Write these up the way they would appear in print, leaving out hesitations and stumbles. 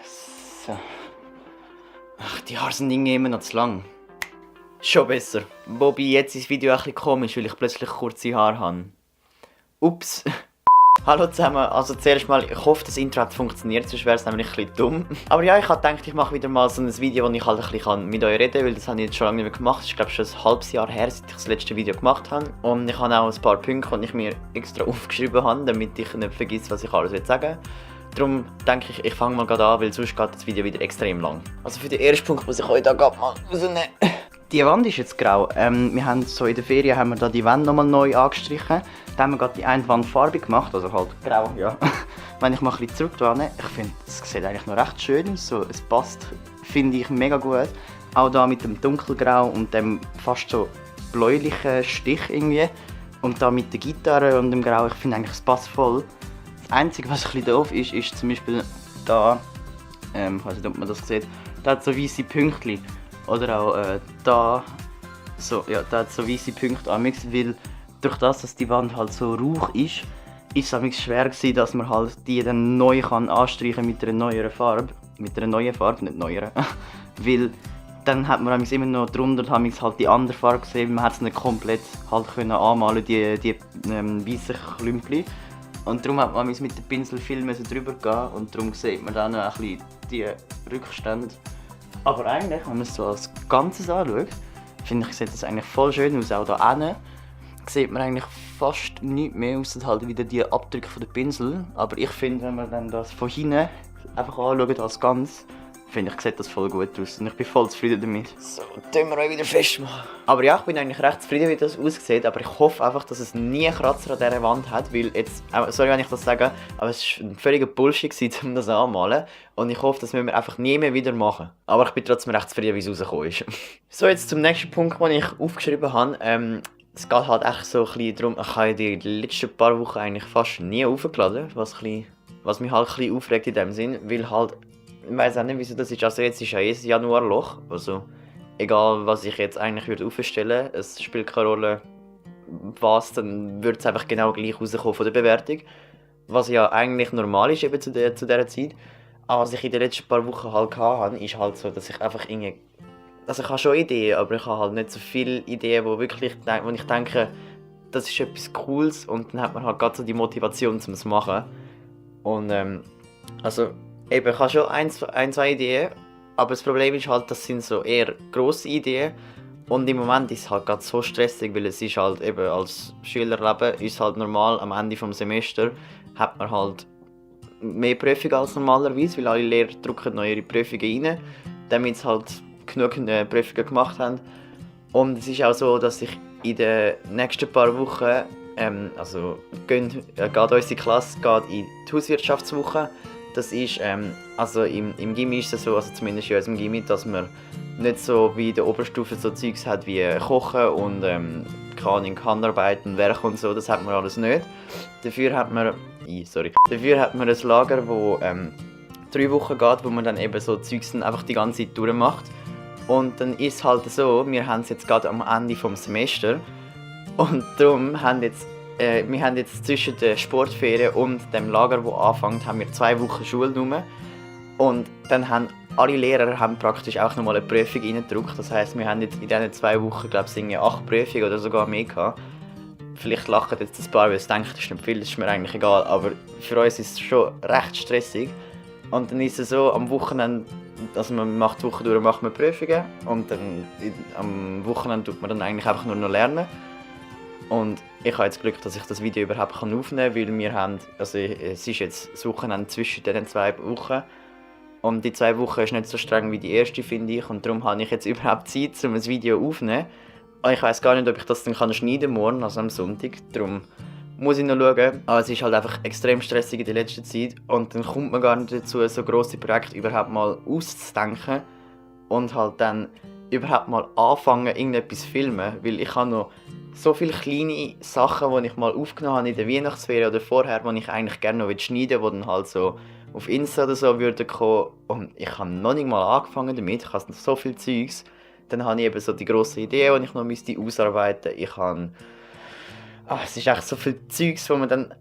So. Ach, die Haare sind irgendwie immer noch zu lang. Schon besser. Wobei jetzt ist das Video ein bisschen komisch, weil ich plötzlich kurze Haare habe. Ups. Hallo zusammen, also zuerst mal, ich hoffe, das Intro hat funktioniert, sonst wäre es nämlich ein bisschen dumm. Aber ja, ich habe gedacht, ich mache wieder mal so ein Video, wo ich halt ein bisschen mit euch reden kann, weil das habe ich jetzt schon lange nicht mehr gemacht. Das ist glaube ich schon ein halbes Jahr her, seit ich das letzte Video gemacht habe. Und ich habe auch ein paar Punkte, die ich mir extra aufgeschrieben habe, damit ich nicht vergesse, was ich alles sagen will. Darum denke ich, ich fange mal gerade an, weil sonst geht das Video wieder extrem lang. Also für den ersten Punkt muss ich euch da gerade mal rausnehmen. Die Wand ist jetzt grau. Wir haben so in der Ferien haben wir da die Wand nochmal neu angestrichen. Da haben wir gerade die eine Wand farbig gemacht, also halt grau, ja. Wenn ich mal ein bisschen zurückdrehe, ich finde, es sieht eigentlich noch recht schön aus. So, es passt, finde ich, mega gut. Auch da mit dem dunkelgrau und dem fast so bläulichen Stich irgendwie. Und da mit der Gitarre und dem Grau, ich finde eigentlich, es passt voll. Das Einzige, was ein bisschen doof ist, ist zum Beispiel da, ich weiß nicht, ob man das sieht, da hat so weiße Pünktchen. Oder auch da, so, ja, da hat so weiße Punkte amix, weil durch das, dass die Wand halt so rauch ist es amix schwer gewesen, dass man halt die dann neu kann anstreichen mit einer neueren Farbe. Mit einer neuen Farbe, nicht neueren. Weil dann hat man amix immer noch drunter amix halt die andere Farbe gesehen, man hat es nicht komplett halt können anmalen, die weißen Klümpchen. Und darum hat man mit dem Pinsel viel drüber gehen und darum sieht man dann noch ein bisschen die Rückstände. Aber eigentlich, wenn man es so als Ganzes anschaut, finde ich, sieht das eigentlich voll schön aus. Auch da hinten sieht man eigentlich fast nichts mehr, außer halt wieder die Abdrücke von den Pinsel. Aber ich finde, wenn man dann das von hinten einfach anschaut als Ganz, finde ich, sieht das voll gut aus. Und ich bin voll zufrieden damit. So, tun wir auch wieder festmachen. Aber ja, ich bin eigentlich recht zufrieden, wie das aussieht. Aber ich hoffe einfach, dass es nie Kratzer an dieser Wand hat. Weil jetzt, sorry, wenn ich das sage, aber es war ein völliger Bullshit, um das anzumalen. Und ich hoffe, das müssen wir einfach nie mehr wieder machen. Aber ich bin trotzdem recht zufrieden, wie es rausgekommen ist. So, jetzt zum nächsten Punkt, den ich aufgeschrieben habe. Es geht halt echt so ein bisschen darum, ich habe die letzten paar Wochen eigentlich fast nie aufgeladen. Was mich halt ein bisschen aufregt in dem Sinn. Weil halt, ich weiss auch nicht, wieso das ist. Also jetzt ist ja ein Januarloch. Also egal, was ich jetzt eigentlich aufstellen würde, es spielt keine Rolle, was, dann würde es einfach genau gleich rauskommen von der Bewertung. Was ja eigentlich normal ist eben zu dieser Zeit. Aber was ich in den letzten paar Wochen halt hatte, ist halt so, dass ich einfach irgendwie... Also ich habe schon Ideen, aber ich habe halt nicht so viele Ideen, wo ich denke, das ist etwas Cooles und dann hat man halt gerade so die Motivation, um es zu machen. Und also eben, ich habe schon ein, zwei Ideen, aber das Problem ist halt, das sind so eher grosse Ideen. Und im Moment ist es halt gerade so stressig, weil es ist halt eben als Schülerleben ist halt normal, am Ende des Semesters hat man halt mehr Prüfungen als normalerweise, weil alle Lehrer drucken noch ihre Prüfungen rein, damit sie halt genug Prüfungen gemacht haben. Und es ist auch so, dass ich in den nächsten paar Wochen, also geht unsere Klasse geht in die Hauswirtschaftswoche. Das ist, also im Gymi ist es so, also zumindest in unserem Gymi, dass man nicht so wie in der Oberstufe so Zeugs hat wie Kochen und Handarbeiten, Werk und so, das hat man alles nicht. Dafür hat man ein Lager, das 3 Wochen geht, wo man dann eben so Zeugs einfach die ganze Zeit durchmacht. Und dann ist es halt so, wir haben es jetzt gerade am Ende des Semesters und darum haben wir haben jetzt zwischen der Sportferien und dem Lager, das anfängt, haben wir 2 Wochen Schule nur. Und dann haben alle Lehrer praktisch auch nochmal eine Prüfung reingedrückt. Das heisst, wir haben jetzt in diesen 2 Wochen, glaube ich, 8 Prüfungen oder sogar mehr gehabt. Vielleicht lachen jetzt ein paar, weil sie denken, das ist nicht viel, das ist mir eigentlich egal. Aber für uns ist es schon recht stressig. Und dann ist es so, am Wochenende, also man macht die Woche durch, macht man Prüfungen. Und dann am Wochenende tut man dann eigentlich einfach nur noch lernen. Und ich habe jetzt Glück, dass ich das Video überhaupt aufnehmen kann, weil wir haben, also es ist jetzt das Wochenende zwischen diesen 2 Wochen. Und die 2 Wochen ist nicht so streng wie die erste, finde ich. Und darum habe ich jetzt überhaupt Zeit, um ein Video aufzunehmen. Und ich weiss gar nicht, ob ich das dann schneiden kann morgen, also am Sonntag. Darum muss ich noch schauen. Aber es ist halt einfach extrem stressig in der letzten Zeit. Und dann kommt man gar nicht dazu, so grosse Projekte überhaupt mal auszudenken. Und halt dann überhaupt mal anfangen, irgendetwas zu filmen. Weil ich habe noch so viele kleine Sachen, die ich mal aufgenommen habe in der Weihnachtsferien oder vorher, die ich eigentlich gerne noch schneiden will, die dann halt so auf Insta oder so würden kommen. Und ich habe noch nicht mal angefangen damit. Ich habe noch so viel Zeugs. Dann habe ich eben so die grossen Ideen, die ich noch ausarbeiten müsste. Ich habe Es ist echt so viel Zeugs, wo man dann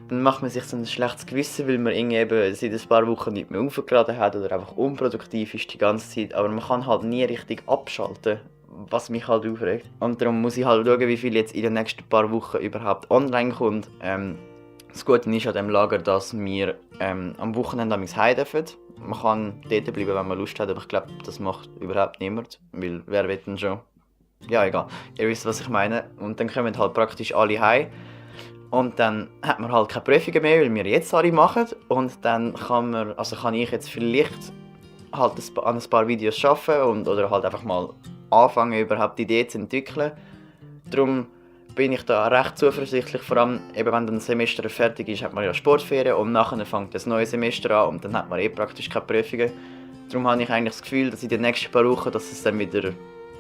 macht man sich so ein schlechtes Gewissen, weil man irgendwie eben seit ein paar Wochen nicht mehr aufgeladen hat oder einfach unproduktiv ist die ganze Zeit. Aber man kann halt nie richtig abschalten, was mich halt aufregt. Und darum muss ich halt schauen, wie viel jetzt in den nächsten paar Wochen überhaupt online kommt. Das Gute ist an diesem Lager, dass wir am Wochenende heim dürfen. Man kann dort bleiben, wenn man Lust hat, aber ich glaube, das macht überhaupt niemand, weil wer will denn schon? Ja, egal. Ihr wisst, was ich meine. Und dann kommen halt praktisch alle heim. Und dann hat man halt keine Prüfungen mehr, weil wir jetzt alle machen. Und dann kann ich jetzt vielleicht halt an ein paar Videos arbeiten oder halt einfach mal anfangen, überhaupt die Idee zu entwickeln. Darum bin ich da recht zuversichtlich, vor allem eben, wenn dann ein Semester fertig ist, hat man ja Sportferien und nachher fängt das neue Semester an und dann hat man praktisch keine Prüfungen. Darum habe ich eigentlich das Gefühl, dass in den nächsten paar Wochen, dass es dann wieder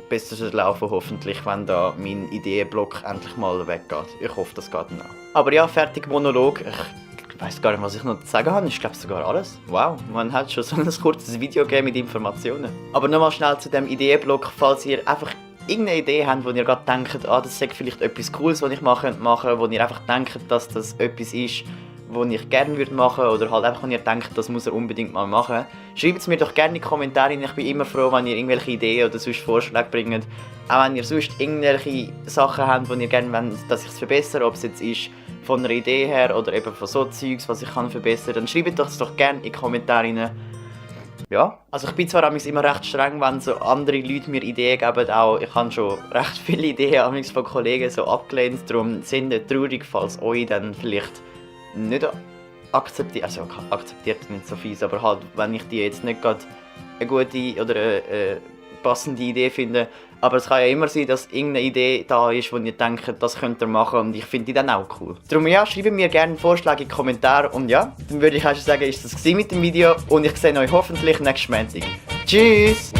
besser laufen hoffentlich, wenn da mein Ideenblock endlich mal weggeht. Ich hoffe, das geht dann auch. Aber ja, fertig Monolog. Ich weiss gar nicht, was ich noch zu sagen habe. Ich glaube sogar alles. Wow, man hat schon so ein kurzes Video gegeben mit Informationen. Aber nochmal schnell zu dem Ideenblock, falls ihr einfach irgendeine Idee habt, wo ihr gerade denkt, das ist vielleicht etwas Cooles, was ich machen könnte, wo ihr einfach denkt, dass das etwas ist, was ich gerne machen würde oder halt einfach, wenn ihr denkt, das muss er unbedingt mal machen. Schreibt es mir doch gerne in die Kommentare. Ich bin immer froh, wenn ihr irgendwelche Ideen oder sonst Vorschläge bringt. Auch wenn ihr sonst irgendwelche Sachen habt, die ihr gerne wollt, dass ich es verbessere, ob es jetzt ist von einer Idee her oder eben von so Zeugs, was ich kann verbessern, dann schreibt das doch gerne in die Kommentare rein. Ja, also ich bin zwar immer recht streng, wenn so andere Leute mir Ideen geben, auch ich habe schon recht viele Ideen von Kollegen so abgelehnt, darum sind nicht traurig, falls euch dann vielleicht nicht akzeptiert, also akzeptiert nicht so fies, aber halt, wenn ich die jetzt nicht gerade eine gute oder eine passende Idee finde, aber es kann ja immer sein, dass irgendeine Idee da ist, wo ihr denkt, das könnt ihr machen und ich finde die dann auch cool. Darum ja, schreibt mir gerne Vorschläge in die Kommentare und ja, dann würde ich auch schon sagen, ist das mit dem Video und ich sehe euch hoffentlich nächsten Montag. Tschüss!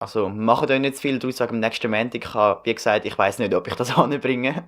Also, macht euch nicht zu viel draus wegen dem nächsten Montag. Wie gesagt, ich weiss nicht, ob ich das anbringe.